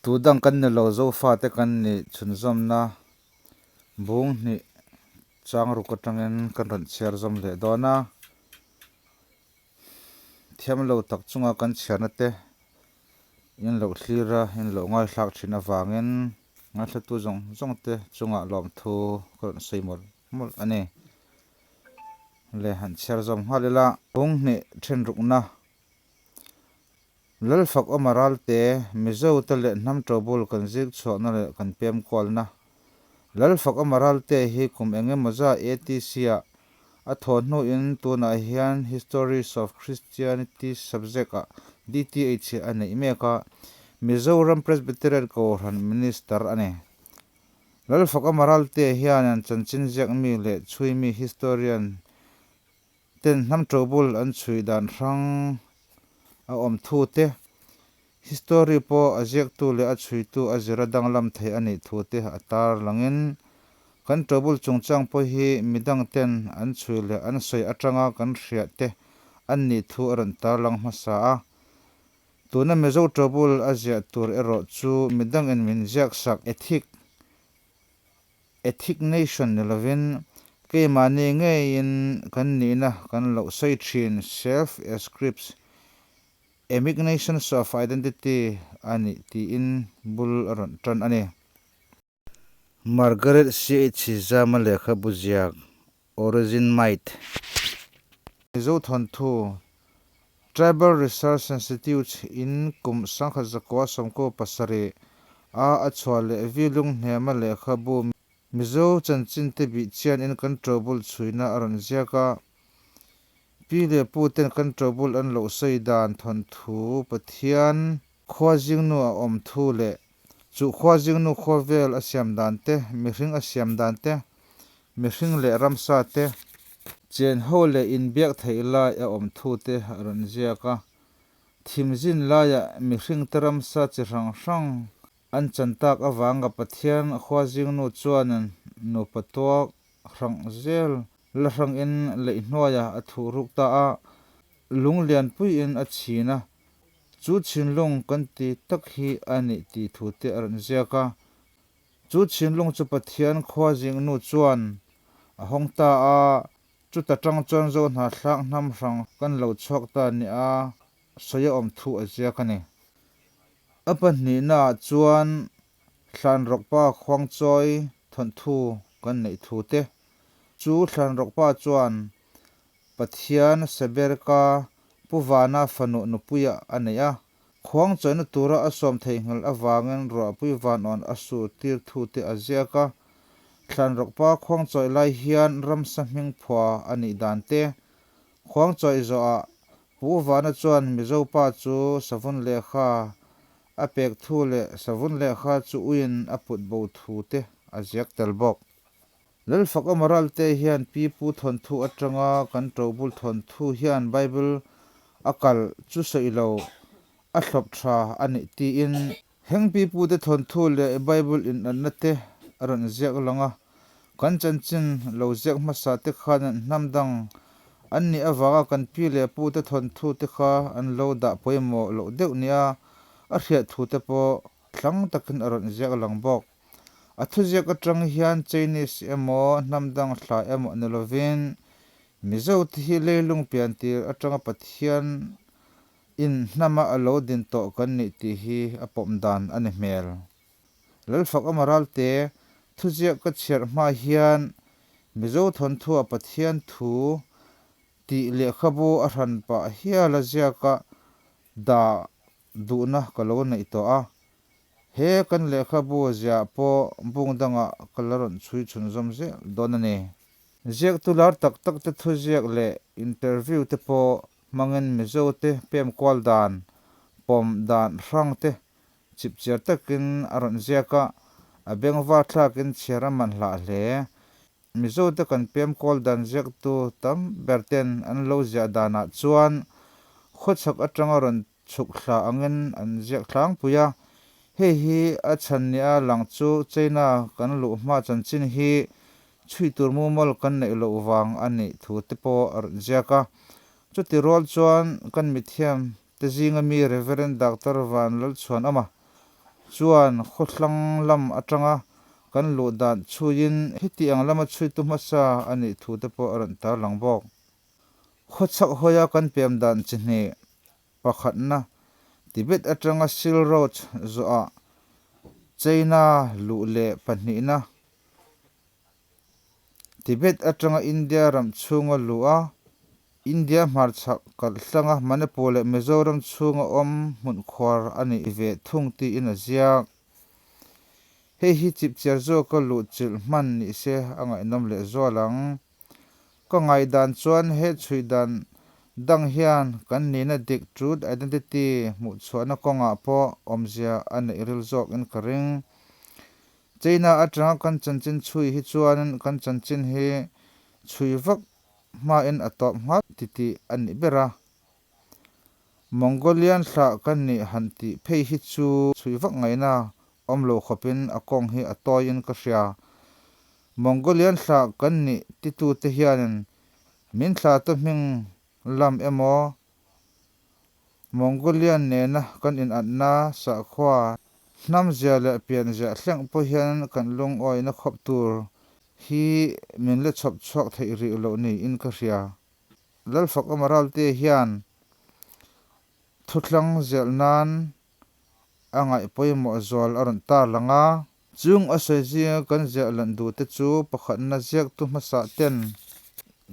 Tu dang kan ni lo, Zofate kan nih chhunzawmna bung hnih chang ruk atangin kan rawn chhiar zawm leh dawn a. Thiam lo tak chunga kan chhiarna te in loh thlir a, in loh ngaithlak thin avangin ngaithlatu zawng zawng te chungah lawmthu ka rawn sawi mawlh mawlh a ni. Le han chhiar zawm nghal ila. Bung hnih then rukna Lalfak awm a ralte, Mizo te leh hnam ṭobul kan zik chhuahna leh kan pem kualna. Lalfak awm a ralte hi kum eng emaw za ATC ah a thaw hnuin tunah hian Histories of Christianity subject ah DTH a neih mek a, Mizoram Presbyterian Kohhran Minister a ni. Lalfak awm a ralte hian an chanchin ziak mi leh chhui mi historian Ten hnam ṭobul an chhui dan hrang a awm thu te, history pawh a ziaktu leh a chhuitu a zira danglam thei a nih thu te a tar langin, kan ṭobul chungchang pawh hi midang ten an chhui leh an sawi aṭanga kan hriah te an nih thu a rawn tar lang hmasa a. Tuna Mizo ṭobul a ziah tur erawh chu midangin min ziaksak ethic Ethic nation ni lovin keimahni ngeiin kan nihna kan loh sawi thin self ascripts emignations of identity a nih tiin bul a rawn tan a ni. Margaret CH Zama lehkhabu ziak Origin Myth. Mizo thawnthu Tribal Research Institute in kum 1997 a a chhuah leh Vilung hnema lehkhabu Mizo chanchin te bih chian in kan ṭobul chhuina a rawn ziak a. Pi leh pu ten kan ṭobul an loh sawi dan thawnthu Pathian khua zingnu a awm thu leh chu khua zingnu khua vel a siam dan te, mihring a siam dan te, Mihring leh ramsa te, chen ho leh inbiak theih lai a awm thu te a rawn ziak a. Thimzin laiah mihring te ramsa chi hrang hrang an chan tak avanga Pathian Khuazingnu chuan nupa tuak hrang zel la hrangin leihnuaiah a thuh ruk ta a, lung lianpuiin a chhin a, chu chhinlung kan ti tak hi a nih tih thu te a rawn ziak a. Chu chhinlung chu Pathian khua zingnu chuan a hawng ta a, chuta tang chuan Zohna thlak hnam hrang kan lo chhuak ta nia sawi a awm thu a ziak a ni. A pahnihnaah chuan Hlanrawkpa khuangchawi thawnthu kan neih thu te chu Hlanrawkpa chuan Pathian Seberka Pu Vana fanu nupuiah a neih a, Khuang chawina tura a sawm theihnghilh avangin ruahpui vanawn a sur tir thu te a ziak a. Thlanrawkpa khuang chawih lai hian ramsa hming phua a nih dan te, khuang chawih zawhah Pu Vana chuan Mizo pa chu savun lehkha a pek thu leh savun lehkha chu uiin a put bo thu te a ziak tel bawk. Lalfak Amaral te hian Pi Pu thawnthu atanga kan ṭobul thawnthu hian Bible a kal chu sawi lo a thlawp tha a nih tiin heng Pi Pu te thawnthu leh Bible inanna te a rawn ziak lang a, kan chanchin lo ziak hmasa te khan hnam dang an nih avanga kan pi leh pu te thawnthu te kha an lo dah pawimawh loh deuh nia a hriat thu te pawh tlang takin a rawn ziak lang bawk. A thuziak atang hian Chinese emaw hnam dang thla emaw ni lovin Mizo te hi leilung pian tir atanga Pathian in hnama a lo din tawh kan nih tih hi a pawm dan a ni hmel. Lalfak Amaral te thuziak ka chhiar hma hian Mizo thawnthu a Pathian thu tih lehkhabu a hran pah hial a ziaka dah duhna ka lo neih tawh a, he kan lehkhabu ziah pawh bung dangah ka la rawn chhui chhunzawm zel dawn a ni. Ziaktu lar tak tak te thuziak leh interview te pawh hmangin Mizo te pem kual dan, pawm dan hrang te chipchiar takin a rawn ziak a, a bengvar thlakin chhiar a man hlah hle. Mizo te kan pem kawl dan ziaktu tam ber ten an lo ziah danah chuan khawchhak atanga rawn chhuk thla angin an ziak tlangpui a, hei hi a chhan nia lang chu China kan luh hma chanchin hi chhui tur mumal kan neih loh vang a nih thu te pawh a rawn ziak a. Chuti rual chuan kan mithiam te zinga mi Reverend Doctor Van Lalchhuanawma. chuan khawthlang lam atanga kan luh dan chhuiin heti ang lama chhuitu hmasa a nih thu te pawh a rawn tarlang bawk. Khawchhak hawia kan pem dan chi hnih pakhatna Tibet atanga Silk Road zawhah China luh leh pahnihna Tibet atanga India ram chhunga luh a, India hmarchhak kalhlanga Manipur leh Mizoram chhunga awm hmun khuar a nih ve thung tiin a ziak. Hei hi chipchiar zawka luhchilh hman ni se a ngaihnawm lehzual ang. Ka ngaihdan chuan he chhui dan dang hian kan nihna dik truth identity hmuhchhuahna kawngah pawh awmzia a neih ril zawkin ka ring. China atanga kan chanchin chhui hi chuan kan chanchin hi chhui vak hmain a tawp nghat titih a nih ber a. Mongolian thlah kan nih han tih phei hi chu chhui vak ngaihna awm lo khawpin a kawng hi a tawiin ka hria. Mongolian thlah kan nih titute hianin min thlahtu hming lam emaw Mongolian nena kan inatna sakhua hnamzia leh pianzia thleng pawh hian kan lungawina khawp tur hi min la chhawp chhuak theih rih loh niin ka hria. Lalfakawma Ralte hian thutlang zelh nan a ngaih pawimawh zual a rawn tar lang a. Chung a sawi zinga kan ziah lan duh te chu pakhatna ziaktu hmasa ten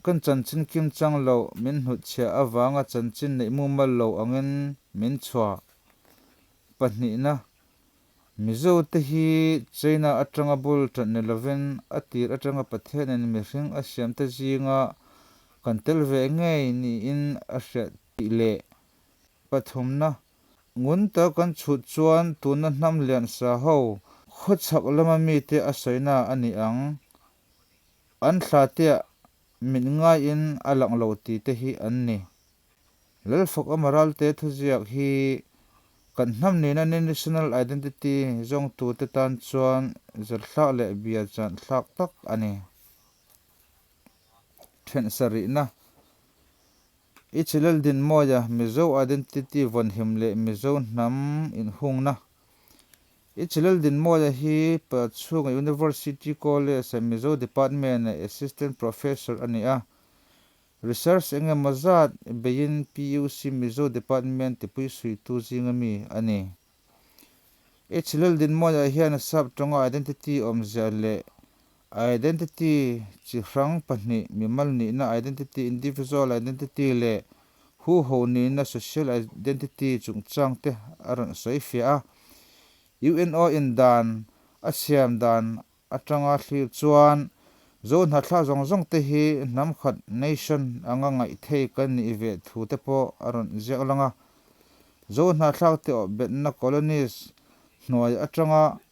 kan chanchin kim chang loh min hnutchhiah avanga chanchin neih mumal lo angin min chhuah. Pahnihna, Mizo te hi China atanga bul ṭan ni lovin a tir atanga Pathianin mihring a siam te zinga kan tel ve ngei niin a hriat tih leh pathumna Ngun tak kan chhut chuan tuna hnam lian sa ho khawchhak lama mite a sawina a ni ang. An thla teah mit ngaiin a lang lo ti te hi an ni. Lalfak Amaralte thuziak hi kan hnam nena national identity zawngtute tan chuan zirthlak leh bia chan thlak tak a ni. Then sarihna I Chilel Dinmawia Mizo Identity vawnhim leh Mizo hnam inhungna I Chilel Dinmawia hi Pachhunga University College-a Mizo Department-a Assistant Professor a ni a. Research eng emaw zat beiin PUC Mizo Department tipui suitu zinga mi a ni. I Chilel Dinmawia hian sap tawnga identity awmzia leh Identity chi hrang pahnih, mimal nihna identity, individual identity, leh huho nihna social identity chungchang te a rawn sawi fiah a. UNO in dan a siam dan atanga thlir chuan Zo hnathla zawng zawng te hi hnam khat, nation, anga ngaih thei kan nih ve thu te pawh a rawn ziak lang a. Zo hnathlak te awhbetna colonies hnuai atanga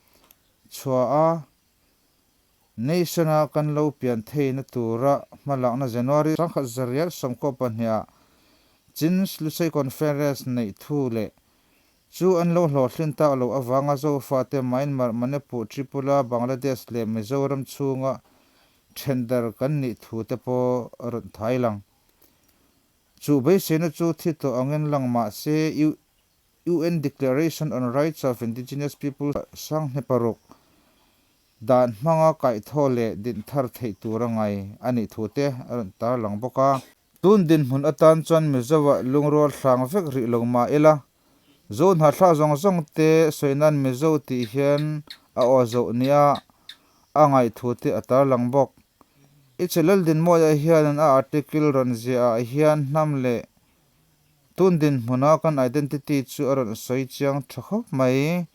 chhuah a Nation-a kan lo pian theihna tura hmalakna January 1922 Chin Lusei Conference neih thu leh chu an lo hlawhtlin tak loh avanga Zofate Myanmar, Manipur, Tripura, Bangladesh leh Mizoram chhunga thendar kan nih thu te pawh a rawn thai lang. Chu beiseina chu thi tawh angin lang mah se UN Declaration on Rights of Indigenous Peoples 2006 dan hmanga kaihthawh leh dinthar theih tur a ngai a nih thu te a rawn tarlang bawk a. Tun dinhmun atan chuan Mizoah lungrual hrang vek rih lo mah ila, Zo hnathla zawng zawng te sawi nan Mizo tih hian a aw zoh nia a ngaih thu te a tarlang bawk. I che Laldinmawia hian a article rawn ziahah hian hnam leh Tun dinhmuna kan identity chu a rawn sawi chiang tha khawp mai.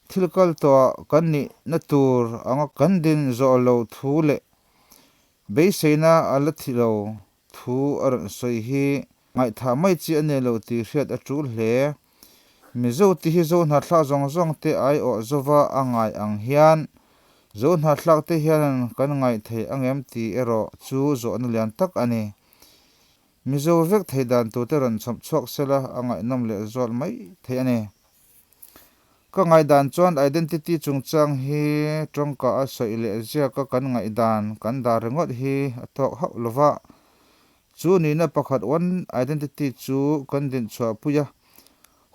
Thil kal tawhah kan nihna tur anga kan din zawh lo thu leh beiseina a la thi lo thu a rawn sawi hi ngaihthah mai chi a nei lo tih hriat a tul hle. Mizo tih hi Zo hnathlak zawng zawng te aiawh zova a ngai ang hian Zo hnathlak te hian kan ngaih thei angem tih erawh chu zawhna lian tak a ni. Mizo vek thei dan turte rawn chhawp chhuak sela a ngaihnawm leh zual mai thei a ni. Ka ngaihdan chuan identity chungchang hi tawngka a sawi leh ziaka kan ngaihdan kan dah ringawt hi a tawk hauh lova. Chu nihna pakhat one identity chu kan dinchhuahpui a,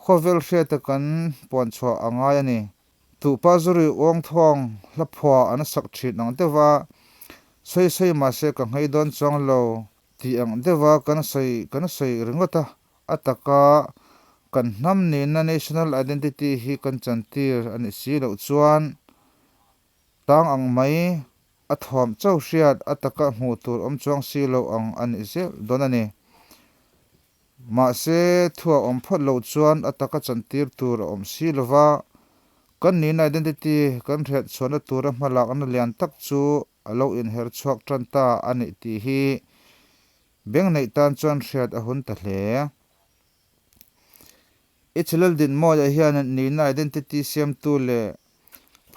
khawvel hriata kan puanchhuah a ngai a ni. Tupa zurui uang thuang hla phua an sak thin ang deuha sawi sawi mahse ka nghei dawn chuang lo tih ang deuha kan sawi kan sawi ringawt a, a taka kan hnam nihna national identity hi kan chantir a nih si loh chuan tang ang mai a thuam chauh hriat a taka hmuh tur awm chuang si lo ang a nih zel dawn a ni. Mahse, thu a awm phawt loh chuan a taka chantir tur a awm si lo va, kan nihna identity kan hriat chhuahna tura hmalakna lian tak chu a lo inher chhuak tan ta a nih tih hi beng neih tan chuan hriat a hun ta hle. I chilel dinhmawiah hian nihna identity siamtu leh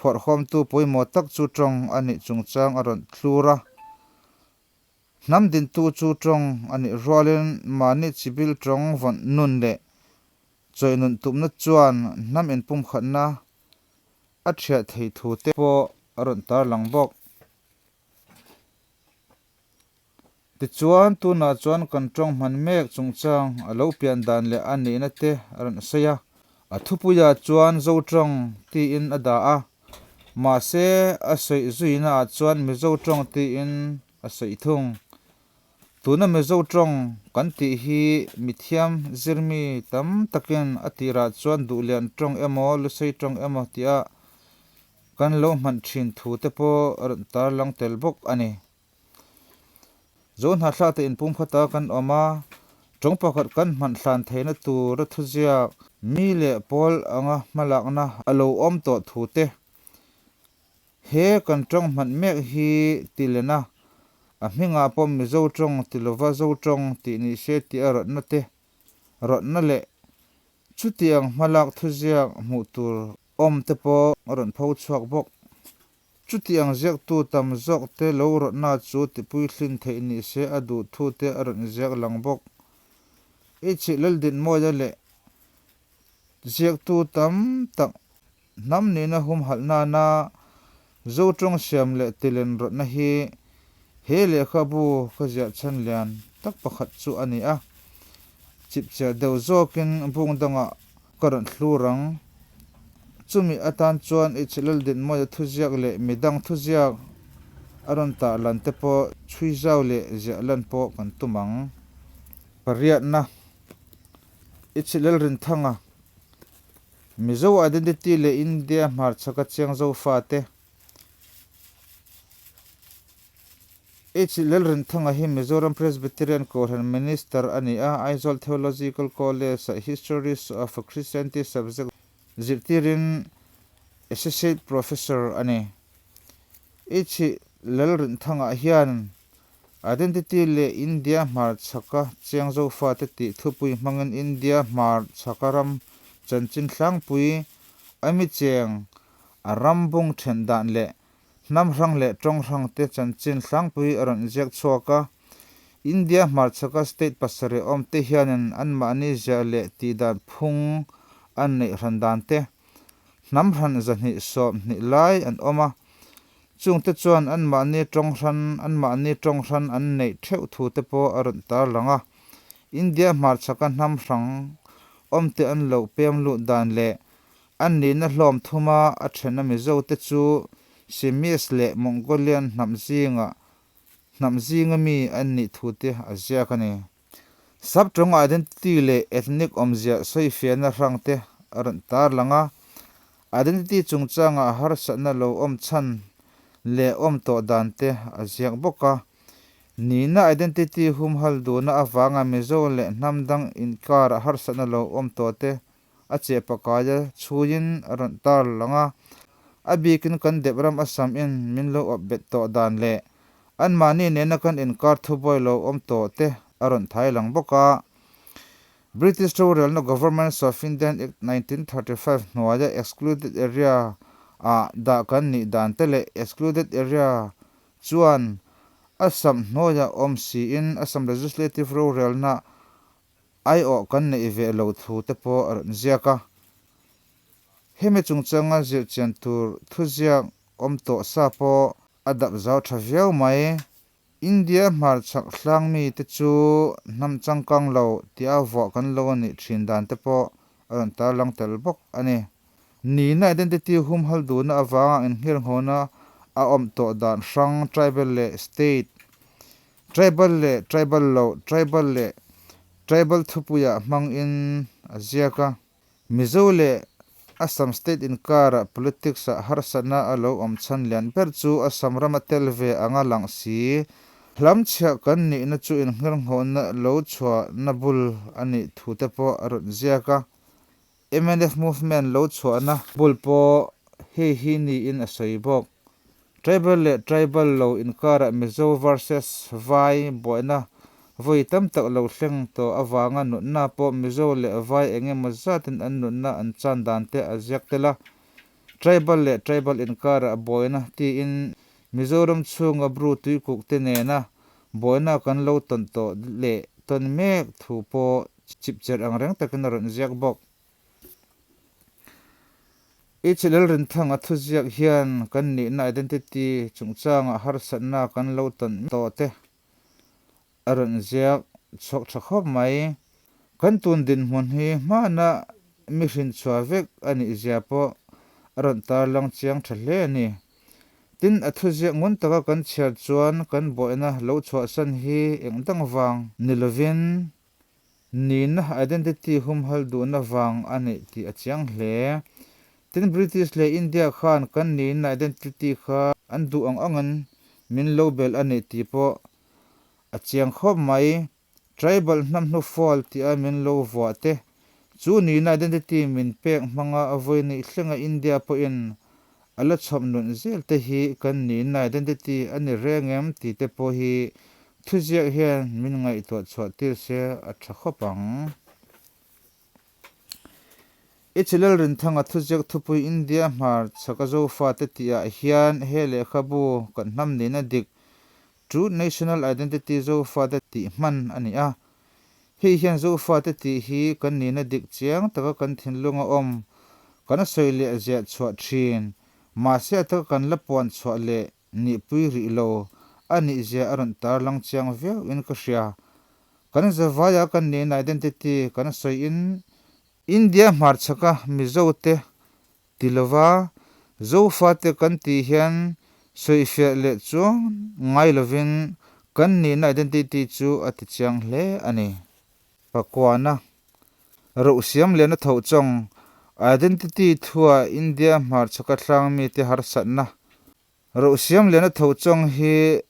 phuarhawmtu pawimawh tak chu tawng a nih chungchang a rawn thlur a. Hnam dintu chu tawng a nih rualin mahni chibil tawng vawn nun leh chawih nun tumna chuan hnam inpumkhatna a thiah thei thu te pawh a rawn tarlang bawk. Tichuan, tunah chuan kan tawng hman mek chungchang a lo pian dan leh a nihna te a rawn sawi a. A thupuiah chuan Zo tawng tiin a dah a, mahse a sawi zuinaah chuan Mizo tawng tiin a sawi thung. Tuna Mizo tawng kan tih hi mithiam zirmi tam takin a tirah chuan Duhlian tawng emaw Lusei tawng emaw tia kan lo hman thin thu te pawh a rawn tarlang tel bawk a ni. Zo hnathlak te inpum khata kan awm a, tawng pakhat kan hman hlan theihna tura thuziak mi leh pawl anga hmalakna a lo awm tawh thu te he kan tawng hman mek hi ti len a, a hmingah pawh Mizo tawng ti lova Zo tawng tih ni se tih a rawtna te rawtna leh chutiang hmalak thuziak hmuh tur awm te pawh a rawn pho chhuak bawk. Chutiang ziaktu tam zawk te lo rawtna chu tipuihlin theih ni se a duh thu te a rawn ziak lang bawk. I chhih Laldinmawia leh ziaktu tam tak hnam nihna humhalh nana Zo tawng siam leh tilen rawtna hi he lehkhabu ka ziah chhan lian tak pakhat chu a ni a. Chipchiar deuh zawkin bung dangah ka rawn thlur ang. Chumi atan chuan i Chilaldinmawia thuziak leh midang thuziak a rawn tah lan te pawh chhui zau leh ziah lan pawh kan tum ang. Pariatna, I Chilelrinthanga, Mizo Identity leh India hmarchhaka chiang Zofate. H. Lalrinthanga hi Mizoram Presbyterian Kohhran Minister a ni a, Aizawl Theological College-ah Histories of Christianity subject zirtirin Associate Professor a ni. H. Lalrinthanga hian Identity leh India hmarchhaka chiang Zofate tih thupui hmangin India hmarchhaka ram chanchin tlangpui a mi cheng a ram bung then dan leh Hnam hrang leh tawng hrang te chanchin hlangpui a rawn ziak chhuak a. India hmarchhaka state pasarih awm te hianin anmahni ziah leh tihdan phung an neih hran dan te, hnam hran 220 lai an awm a. Chungte chuan anmahni tawng hran anmahni tawng hran an neih theuh thu te pawh a rawn tarlang a. India hmarchhaka hnam hrang awm te an lo pem lut dan leh An nihna hlawm thuma a thena Mizote chu Siamese leh Mongolian hnam zinga hnam zinga mi an nih thu te a ziak a ni. Saptawng identity leh ethnic awmzia sawifiahna hrang te a rawn tarlang a, identity chungchanga harsatna lo awm chhan leh awm tawh dan te a ziak bawk a. Nihna identity humhal duhna avanga Mizo leh hnam dang inkara harsatna lo awm tawh te a che pakaia chhuiin a rawn tar lang a, a bikin kan dep ram a sam in min lo awp bet tawh dan leh anmahni nena kan inkar thubuai lo awm tawh te a rawn thai lang bawk a. British rorelna Government of Indian Act 1935 hnuaia Excluded Area ah dah kan nih dan te leh Excluded Area chuan Assam hnuaia awm siin Assam Legislative rorelna Aiawh kan neih ve lo thu te pawh a rawn ziak a. Hemi chungchanga zirchian tur thuziak awm tawh sa pawh a dap zau tha viau mai. India hmarchhak hlang mi te chu hnam changkang lo tia vuah kan lo a nih thin dan te pawh a rawn tarlang tel bawk a ni. Nihna identity humhal duhna avanga innghirnghawna a awm tawh dan hrang tribal leh state, tribal leh tribal loh, tribal leh tribal thupuiah hmangin a ziak a. Mizo leh Assam state inkarah politics ah harsatna a lo awm chhan lian ber chu Assam rama tel ve anga lang si. Hlamchhiah kan nihna chu innghirnghawna lo chhuahna bul a nih thu te pawh a rawn ziak a. Mnf movement lo chhuahna bul pawh hei hi niin a sawi bawk. Tribal leh tribal lo inkarah Mizo versus Vai buaina vawi tam tak lo thleng tawh avanga nunna pawh Mizo leh Vai eng emaw zatin an nunna an chan dan te a ziak tel a. Tribal leh tribal inkarah buaina tiin Mizoram chhunga Bru tuikuk te nena buaina kan lo tawn tawh leh tawn mek thu pawh chipcher ang reng takin a rawn ziak bawk. HLL Rinthanga thuziak hian kan nihna identity chungchanga harsatna kan lo tawn tawh te a rawn ziak chhuak tha khawp mai. Kan tun dinhmun hi hmana mi hrinchhuah vek a nih zia pawh a rawn tarlang chiang tha hle a ni. Tin, a thuziak ngun taka kan chhiar chuan kan buaina lo chhuahsan hi eng dang vang ni lovin nihna identity humhal duhna vang a nih tih a chiang hle. Tin, British leh India khan kan nihna identity kha an duh ang angin min lo belh a nih tih pawh a chiang khawp mai. Tribal hnam hnufual tia min lo vuah te chu nihna identity min pek hmanga a vawi nih thlenga India pawhin a la chhawp nun zel te hi kan nihna identity a ni reng em tih te pawh hi thuziak hian min ngaihtuah chhuah tir se a tha khawp ang. I Chilel Rinthanga thuziak thupui India hmar chhaka Zofate tihah hian he lehkhabu kan hnam nihna dik True National Identity Zofate tih hman a ni a. Hei hian Zofate tih hi kan nihna dik chiang taka kan thinlunga awm kan sawi leh ziah chhuah thin. Mahse a taka kan la puan chhuah leh nihpui rih lo a nihzia a rawn tarlang chiang viau in ka hria. Kan zavaia kan nihna identity kan sawi in India hmarchhaka Mizo te ti lova Zofa te kan tih hian sawifiah leh chuang ngai lovin kan nihna identity chu a ti chiang hle a ni. Pakuana Rohsiam lehna thochawng identity thua India hmarchhaka tlang mite harsatna Rohsiam lehna thochawng hi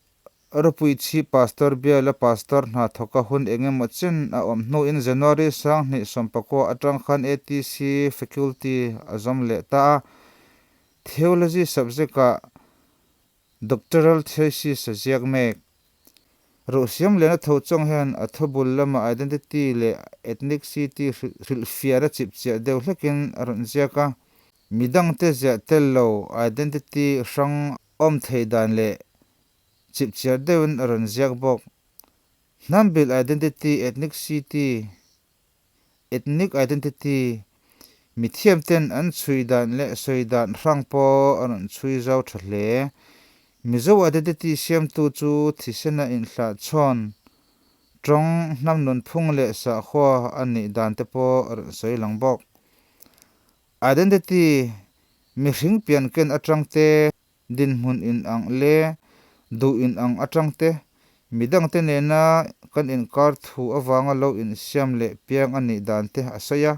Ropuichhi Pastor biala Pastor hna thawka hun eng emaw chen a awm hnuin January 2019 atang khan ATC Faculty a zawm leh ta a, Theology subject-ah Doctoral thesis a ziak mek. Rohsiam lehna thochawng hian a thubul lama identity leh ethnicity hrilhfiahna chipchiah deuh hlekin a rawn ziak a. Midangte ziah tel lo identity hrang awm thei dan leh chipchiah deuhin a rawn ziak bawk. Hnambil identity, ethnicity, Ethnic identity, Mithiamten an chhui dan leh sawi dan hrang pawh a rawn chhui zau tha hle. Mizo identity siamtu chu thisena inhlahchhawn, tawng, hnam nunphung leh sakhua a nih dan te pawh a rawn sawi lang bawk. Identity, Mihring pianken atang te Dinhmun in ang le duh in ang atang te, midangte nena kan inkar thu avanga lo insiam leh piang a nih dan te a sawi a.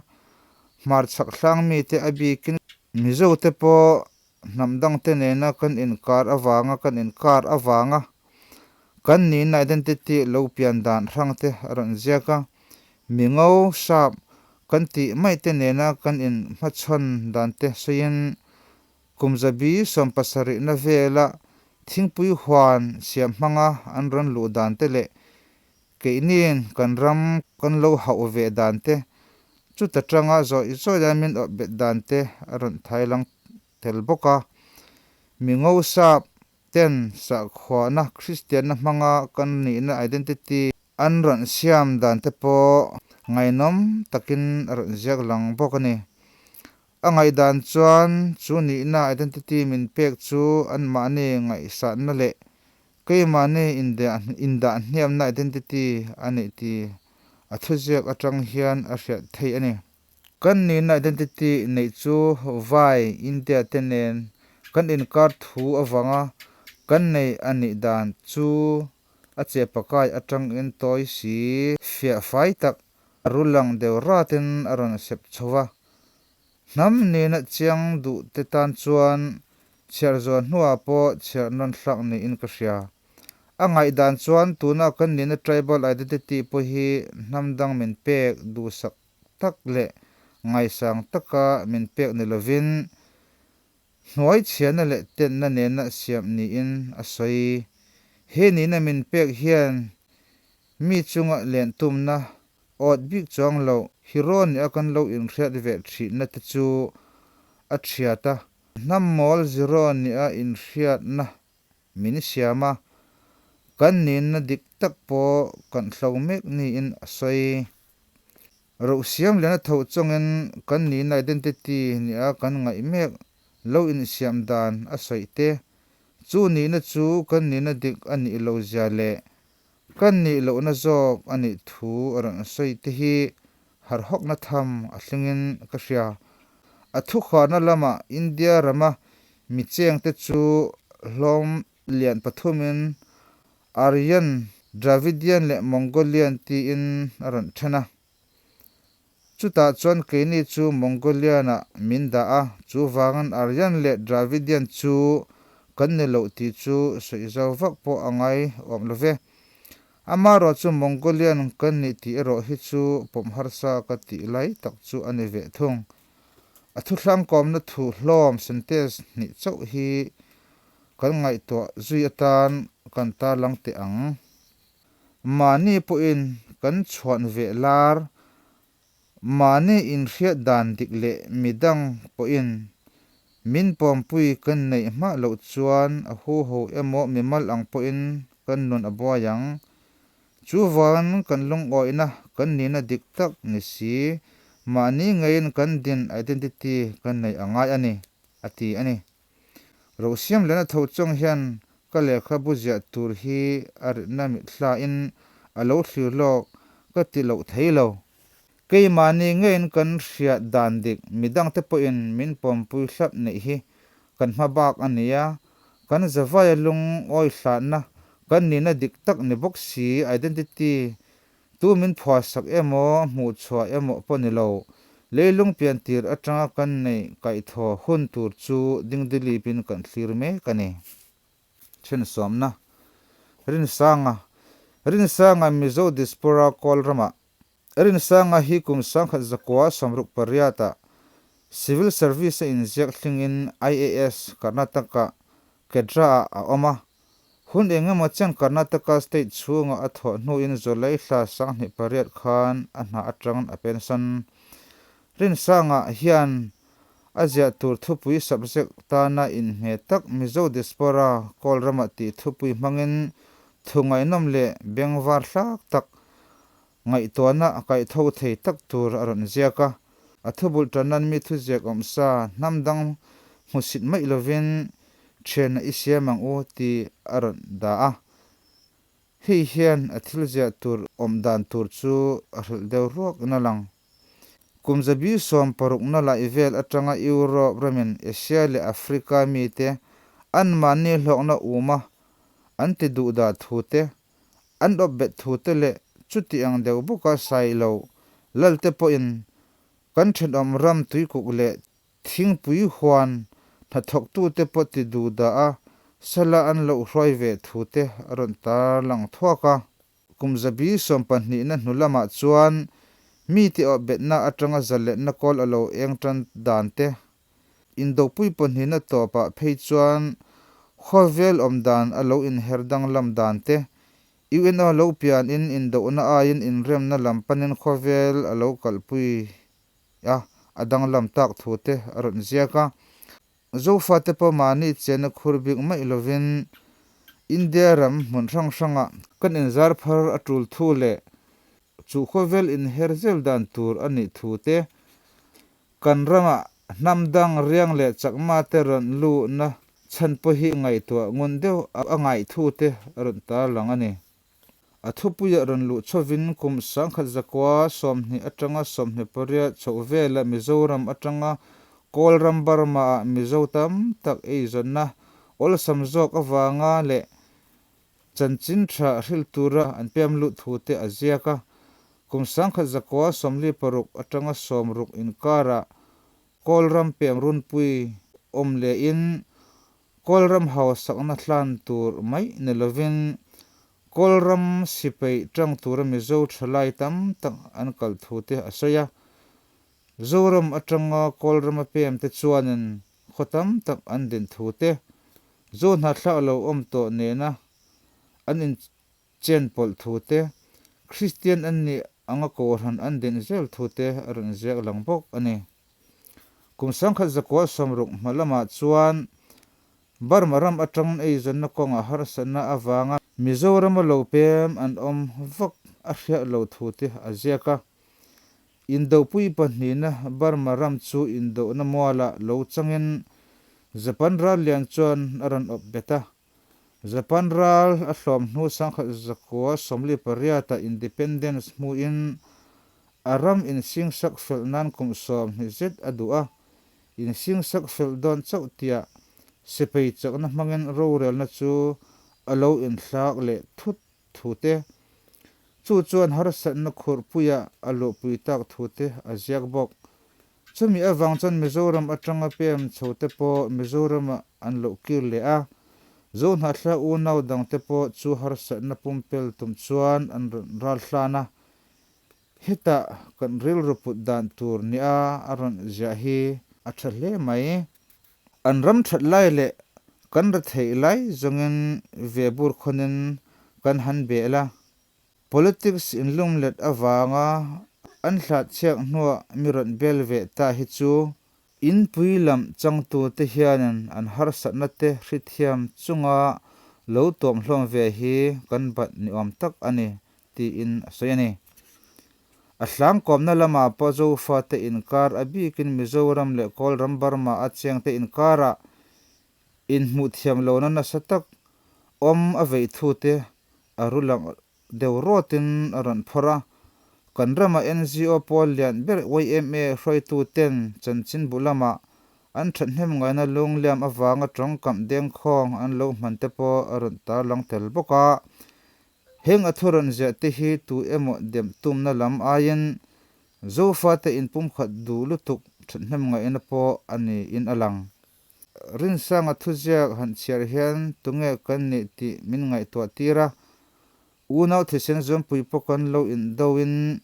Hmarchhak hlang mite a bikin Mizo te pawh hnam dangte nena kan inkar avanga kan inkar avanga kan nihna identity lo pian dan hrang te a rawn ziak a. Mingo sap kan tih mai te nena kan inhmachhawn dan te sawiin Kum zabi 70na vela thingpui huan siam hmanga an rawn luh dan te leh keiniin kan ram kan lo hauh ve dan te, chuta tanga zawih zawih a min awrh bet dan te a rawn thailang tel bawk a. Mi ngo sap ten sakhuana Kristianna hmanga kan nihna identity an rawn siam dan te pawh ngaihnawm takin a rawn ziak lang bawk a ni. A ngaihdan chuan chu nihna identity min pek chu anmahni ngaihsatna leh keimahni indahhniamna identity a nih tih a thuziak atang hian a hriat theih a ni. Kan nihna identity neih chu Vai, India te nen kan inkar thu avanga kan nei a nih dan chu a chepakai atangin tawi si fiah fai tak a rulang deuh ratin a rawn sep chho va. Hnam nihna chiang duh te tan chuan chhiar zuan hnuah pawh chhiar nawn hlak niin ka hria. A ngaihdan chuan tuna kan nihna tribal identity pawh hi hnam dang min pek duhsak tak leh ngaisang taka min pek ni lovin hnuai chhiahna leh tenna nena siam niin a sawi. He nihna min pek hian mi chunga len tumna awt bik chuang lo hero nia kan lo inhriat ve thihna te chu a thiat a, hnam mawl zero nia inhriatna min siam a, kan nihna dik tak pawh kan hlo mek niin a sawi. Rohsiamliana tho chawngin kan nihna identity nia kan ngaih mek lo insiam dan a sawi te, chu nihna chu kan nihna dik a nih lo zia leh kan nih lohna zawk a nih thu a rawn sawi te hi harhawkna tham a thlengin ka hria. A thukharna lamah India rama mi chengte chu hlawm lian pathumin Aryan, Dravidian leh Mongolian tiin a rawn then a. Chutah chuan keini chu Mongolian-ah min dah a, chuvangin Aryan leh Dravidian chu kan ni loh tih chu sawi zau vak pawh a ngai awm lo ve. Amaherawh chu Mongolian kan ni tih erawh hi chu pawm harsa ka tih lai tak chu a ni ve thung. A thuhlangkawmna thu hlawm sentence hnih chauh hi kan ngaihtuah zui atan kan tarlang teh ang. Mahni pawhin kan chhuan ve lar, mahni inhriat dan dik leh midang pawhin min pawmpui kan neih hmah loh chuan a huho emaw mimal ang pawhin kan nun a buai ang. Chuvangin kan lungawihna kan nihna dik tak ni si, mahni ngeiin kan din identity kan neih a ngai a ni, a ti a ni. Rohsiamliana tho chawng hian ka lehkhabu ziah tur hi a ritna mithlain a lo thlir lawk ka ti loh thei lo. Keimahni ngeiin kan hriat dan dik midangte pawhin min pawmpui hlap neih hi kan hma bak a ni a, kan zavaia lungawi hlatna kan nihna dik tak ni bawk si identity Tu min phuahsak emaw, hmuhchhuah emaw pawh ni lo, leilung pian tir atanga kan neih kaihthaw hun tur chu dingdilipin kan thlir mek a ni. Chhensawmna, Rinsanga, Rinsanga Mizo Diaspora Kawl ramah Rinsanga hi kum 1968 ah Civil Service a inziak thlingin IAS Karnataka Kedra-ah a awm a. Hun eng emaw chen Karnataka state chhunga a thawh hnuin July thla 28 khan a hna atangin a pension. Rinsanga hian a ziah tur thupui subject tana inhmeh tak Mizo Diaspora Kawl rama tih thupui hmangin thu ngaihnawm leh bengvar hlak tak Ngaihtuahna a kaihtho thei tak tur a rawn ziak a, a thubulh tan nan mi thuziak awmsa hnam dang hmusit maih lovin thianah i siam ang u tih a rawn dah a. Hei hian a thil ziah tur awm dan tur chu a hrilh deuh ruak in a lang. Kum zabi 16na laih vel atanga Europe ramin Asia leh Africa mite anmahni hlawkna uma an ti duh dah thu te An awp bet thu te leh chuti ang deuh bawka sai lo lalte pawhin kan thenawm ram tuikuk leh thingpui huan hnathawktute pawh ti duh dah a sala an loh hruai ve thu te a rawn tarlang thuak a. Kum 12na hnu lamah chuan mite awp betna atanga zalenna kawl a lo eng tan dan te Indopui pahnihna tawpah phei chuan khawvel awm dan a lo inher danglam dan te, UNO lo pianin indohna aiin inremna lam panin khawvel a lo kalpui a, a danglam tak thu te a rawn ziak a. Zofate pawh mahni chenna khur bik mai lovin India ram hmun hrang hrangah kan inzar phar a tul thu leh chu khawvel inher zel dan tur a nih thu te Kan ramah hnam dang riang leh chakma te rawn luhna chhan pawh hi ngaihtuah ngun deuh a ngaihthu te a rawn tarlang a ni. A thupuiah rawn luh chhovin kum 1920 atanga 28 chhoh velah Mizoram atanga Kawlram Burma-ah Mizo tam tak eizawnna awlsam zawk avanga leh chanchin tha hril tura an pem luh thu te a ziak a. Kum 1946 atanga 60 inkarah Kawlram pem runpui awm lehin Kawlram hausakna hlan tur mai ni lovin Kawlram sipai tang tura Mizo thalai tam tak an kal thu te a sawi a. Zoram atanga Kawlrama pem te chuanin khaw tam tak an din thu te, Zo hnathlak lo awm tawh nena an inchen pawlh thu te, Kristian an nih anga Kohhran an din zel thu te a rawn ziak lang bawk a ni. Kum 1960 hma lamah chuan Burma ram atang eizawnna kawngah harsatna avanga Mizorama lo pem an awm vak a hriat lo thu te a ziak a. Indopui pahnihna Burma ram chu indohna mualah lo changin Japan ral lian chuan a rawn awp bet a. Japan ral a hlawm hnu 1948 ah independence hmuin a ram insingsak fel nan kum 20 zet a duh a. Insingsak fel dawn chauh tiah sipai chakna hmangin rorelna chu a lo inthlak leh thut thu te, chu chuan harsatna khurhpuia a luhpui tak thu te a ziak bawk. Chumi avang chuan Mizoram atanga pem chho te pawh Mizoramah an loh kir leh a, Zohnahthlak unau dangte pawh chu harsatna pumpel tum chuan an rawn ral hlan a. Hetah kan rilru put dan tur nia a rawn ziah hi a tha hle mai. An ram that lai leh kan ra theih lai zawngin ve bur khawnin kan han bel a. Politics inlumlet avanga an hlatchhiak hnuah mi rawn bel ve ta hi chu Inpui lam changtute hianin an harsatna te hrithiam chunga lo tuamhlawm ve hi kan bat ni awm tak a ni, tiin a sawi a ni. A hlangkawmna lamah pawh Zofate inkar a bikin Mizoram leh Kawlram Burma a chengte inkarah inhmuhthiam lohna nasa tak awm a veih thute a ru lang deuh rawtin a rawn phawrh a, kan rama NGO pawl lian ber yma hruaituten chanchinbu lama an thathnem ngaina lungliam avanga tawngkamh dengkhawng an lo hman te pawh a rawn tarlang tel bawk a. Heng a thu rawn ziah te hi tu emaw dem tumna lam aiin Zofate inpumkhat duh lutuk thathnem ngaihna pawh a niin a lang. Rinsanga thuziak han chhiar hian tunge kan nih tih min ngaihtuah tir a, unau thisen zawmpui pawh kan lo indo in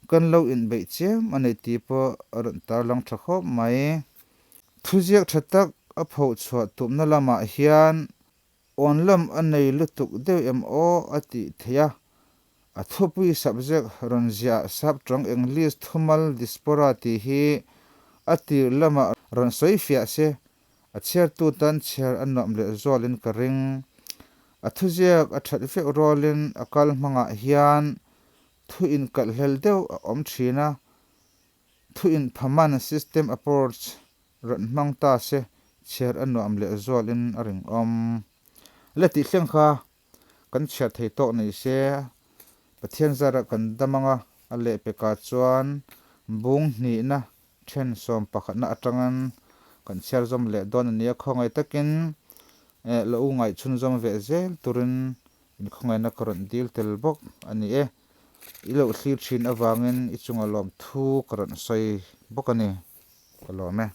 kan lo inbeih chiam a ni tih pawh a rawn tarlang tha khawp mai. Thuziak tha tak a phochhuah tumna lamah hian Awn lam a nei lutuk deuh em aw a tih theih a, a thupui subject rawn ziah sap tawng English thumal dispora tih hi a tir lamah rawn sawi fiah se, a chhiartu tan chhiar a nuam leh zualin ka ring. A thuziak a that vek rualin a kal hmangah hian thu inkalhhlel deuh a awm thin a, Thu inphaman system approach rawn hmang ta se chhiar a nuam leh zualin a ringawm. Le tih thleng kha kan chhiar thei tawk ni se Pathian zara kan dam anga a lehpekah chuan bung hnihna then 11na atangin kan chhiar zawm leh dawn a nia khawngaih takin lo ngaihchhunzawm ve zel turin Inkhawngaihna ka rawn dil tel bawk a ni e. I loh thlir thin avangin i chunga lawmthu ka rawn sawi bawk a ni. Ka lawm e.